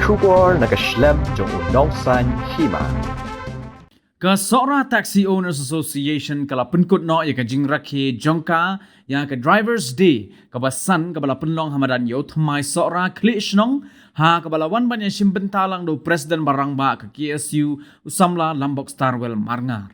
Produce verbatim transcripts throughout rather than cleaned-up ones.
Khubor na ka shlem jong u nongsaiñ hima. Ka Sohra Taxi Owners Association ka la pynkut noh ïa ka jingrakhe jong ka ïa ka Drivers' Day kaba san, kaba la pynlong ha madan Ïewthymmai Sohra, Khliehshnong, ha kaba la wan ban ïashim bynta lang da u President ba rangbah ka K S U, u samla Lambok Starwell Marngar.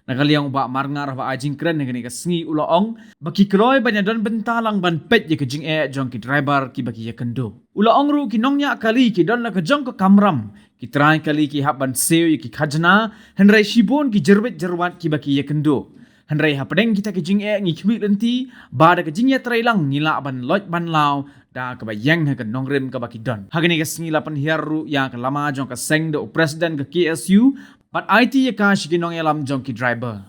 Na ka liang u Bah Marngar haba ai jingkren ha kane ka sngi u la ong ba ki kloi ban ïadon bynta lang ban peit ïa ka jingeh jong ki driver kiba ki ïakynduh. U la ong ruh ki nongñiah kali ki don la ka jong ka kamram, ki trai kali ki hap ban siew ïa ki khajna, hynrei shibun ki jyrwit jyrwat kiba ki ïakynduh. Hynrei hapdeng kita ki jingeh ngi khmih lynti ba da ka jingïatreilang ngi lah ban loit ban law da kaba ïeng ha ka nongrim kaba ki don. Ha kane ka sngi la pynhiar ruh ïa ka lama jong ka seng da u President ka K S U bad aiti ïa ka sha ki nongïalam jong ki driver.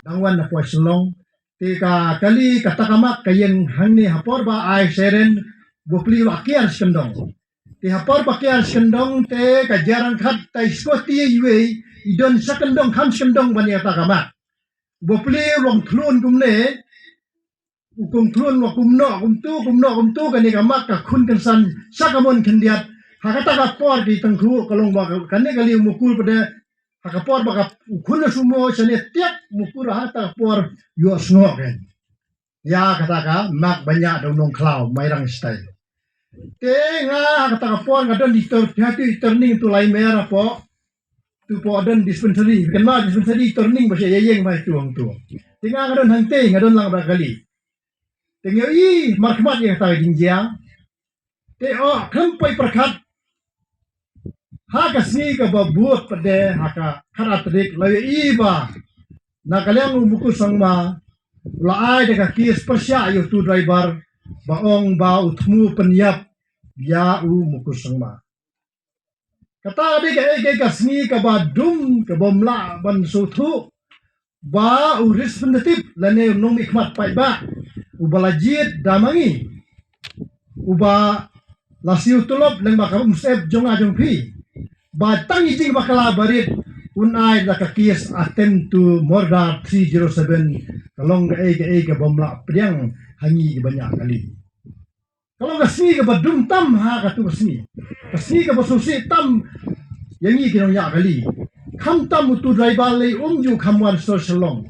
Dang wan na poi Shillong. Te ka kali kata ka mak ka ïeng hangne ha por ba ai siren, ba pli ba kiar skyndong. Te ha por ba kiar skyndong te ka jia ryngkat, te i sngewthuh iwei i don skyndong, kham skyndong ban ïa kata ka mak. Ba pli u long thlun kumne, u kong thlun, wa kumno kumtu, kumno kumtu, kane ka mak ka khun kynsan sa ka mon khyndiat. Ha kata ka por ki tangkhu ka long ba kane kali u Mukul pat de, ha ka por ba ka u khun la sumo shane tiak Mukul, ha kata ka por ïohsngew kein ïa kata ka mak ba ñiah da u nongkhlaw Mairang Style. Te nga ha kata ka por nga don di tor, phi ha tu i turning tu Laimer hapoh, tu po don dispensary, kan ma dispensary turning ba sha ïa ïeng mai tu hangtu. Te nga nga don hangtei, nga don lang ba kali. Te nga i markhmat ïa kata ka jingjia. Te o khlem poi pyrkhat, ha ka sngi kaba bud pat de, ha ka khatar tarik, la ïa i ba na ka liang u Mukul Sangma u la ai da ka case pyrshah ïa utu driver ba ong ba u thmu pynïap ïa u Mukul Sangma. Kata ka dei ka, ka, ka sngi kaba dum, kaba ym lah ban sngewthuh ba u representative lane u nongmihkhmat paidbah uba la jied da ma ngi, uba la siew tulop lyngba ka umsyep jong nga jong phi, ba tang i jingbakla barit un ai da ka case attempt to murder three zero seven, ka long kaei kaei kaba ym lah pdiang ha ngi kiba ñiah kali. Ka long ka sngi kaba dum tam ha katu ka sngi. Ka sngi kaba sngewsih tam ïa ngi ki nongñiah kali. Khamtam utu driver lei um ju kham wan sha Shillong.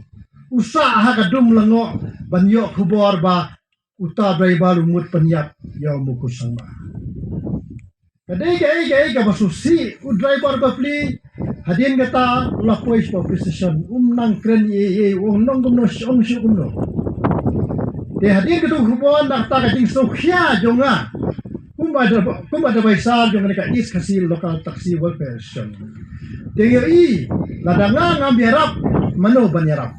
U sah ha ka dum lyngngoh ban ïoh khubor ba uta driver u mut pynïap ïa u Mukul Sangma. Ka dei kaei kaei kaba sngewsih, u driver ba pli hadien kata u la poi sha police station, um nang kren ei ei, u ong nong kumno, ong shu kumno. Te hadien katu ka khubor na kata ka jingsngewkhia jong nga kum adv-, kum advisor jong kane ka East Khasi Local Taxi Welfare Association. Te nga i, lada nga ngam ïarap, mano ban ïarap?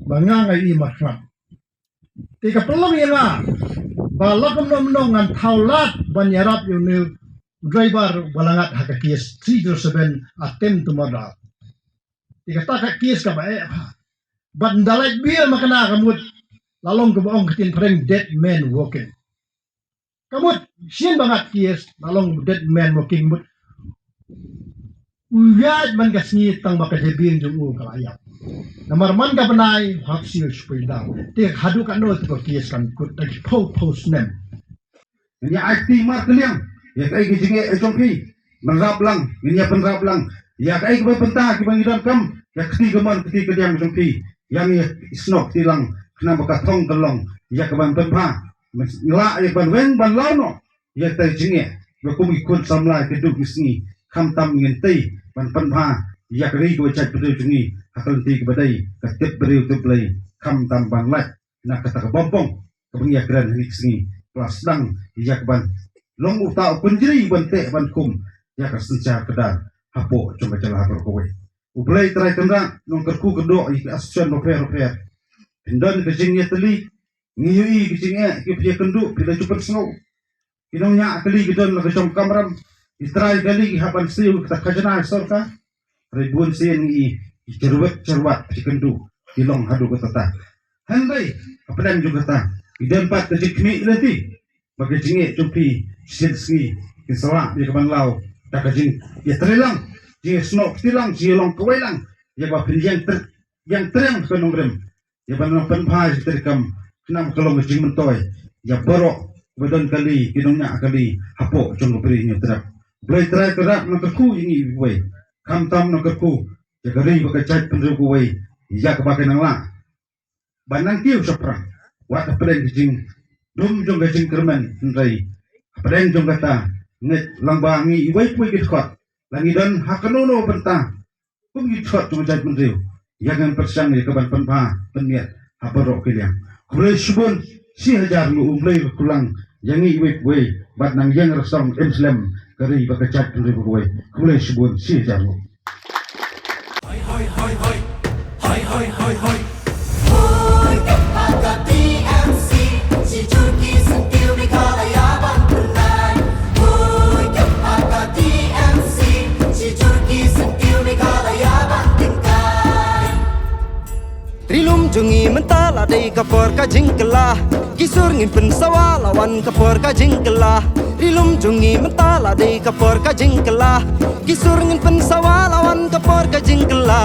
Ba nga nga i markhlad. Te ka pynlong ïa nga ba la kumno kumno ngan thaw lad ban ïarap ïa une u driver ba la ngat ha ka case three zero seven attempt to murder. Te kata ka case kaba eh bha. Bad ynda lait biang ma kane ka mut la long kaba ong ka ktien phareng dead man walking. Ka mut sien ba ngat case la long dead man walking mut. U ïaid man ka sngi tang ba ka jabieng jong u ka la ïap. Namar man ka bnai u hap siew shu poi daw. Te haduh katno te ka case kan kut da ki phew phew snem. Ngi ai kti markylliang ïa kaei ka jingeh jong phi. Ban rap lang, ngin ïa pynrap lang ïa kaei kaba bynta kiba ngi donkam, ïa kti kamon kti kylliang jong phi. Ïa ngi snoh kti lang khnang ba ka thong ka long ïa kaban pynbha. Ngi lah ïa kaban weng ban law noh ïa kata ka jingeh ba kum ki khun samla ki duh ki sngi, khamtam ngin tei ban pynbha ïa ka ri kaba jait briew jong ngi ha ka lynti kaba dei ka tip briew tip Blei, khamtam ban lait na kata ka bym pong kaba ngi ïa kren ha kine ki sngi. Ka la sdang ïa kaban long uta u kynjri ban teh ban kum ïa ka synshar kdar hapoh jong ka jylla baroh kawei. U Blei Trai Kynrad un kyrkhu kyrdoh ïa ki association bapher bapher. Phin don ka jingïatylli, ngi ïohi ka jingeh, ki phi ïakynduh, phi la ju pynsngew. Ki nongñiah kali ki don la ka jong kamram, ki trai kali ki hap ban siew kata ka khajna sorkar. Hynrei bun sien ngi i, ki jyrwet jyrwat phi ïakynduh. ki long haduh katta. Hynrei hapdeng jong kata, ki don pat ka jingkhmih lynti ba ka jingeh jong phi shisien sngi kin sa lah ïa ka ban law da ka jingïatreilang, jingïasnoh kti lang, jingïalong kawei lang ïa ba phin ïeng ter ïeng trem ka nongrim, ïa ban nang pynbha jingtrei kam, khnang ka long ka jingmyntoi ïa baroh ba don kali, ki nongñiah kali hapoh jong ka Bri Hynñiewtrep. Blei Trai Kynrad nang kyrkhu ïa ngi iwei, khamtam nang kyrkhu ïa ka ri bad ka jaitbynriew kawei ïa kaba kin nang lah ban nang kiew shaphrang wat hapdeng ka jingdum jong ka jingkyrmen, hynrei hapdeng jong kata ngeit lang ba ngi iwei pa iwei ki dkhot, la ngi don ha kano kano bynta kum ki dkhot jong ka jaitbynriew, ïa ngan pyrshang ïa ka ban pynbha pynmiat ha baroh ki liang. Khublei shibun shi hajar nguh, U Blei un khublei ïa ngi iwei pa iwei bad nang ïeng rasong im slem ka ri bad ka jaitbynriew kawei. Khublei shibun shi hajar nguh. Ri lum jong ngi mynta la dei ka por ka jingkylla. Ki sur ngin pynsawa la wan ka por ka jingkylla. Ri lum jong ngi mynta la dei ka por ka jingkylla. Ki sur ngin pynsawa la wan ka por ka jingkylla.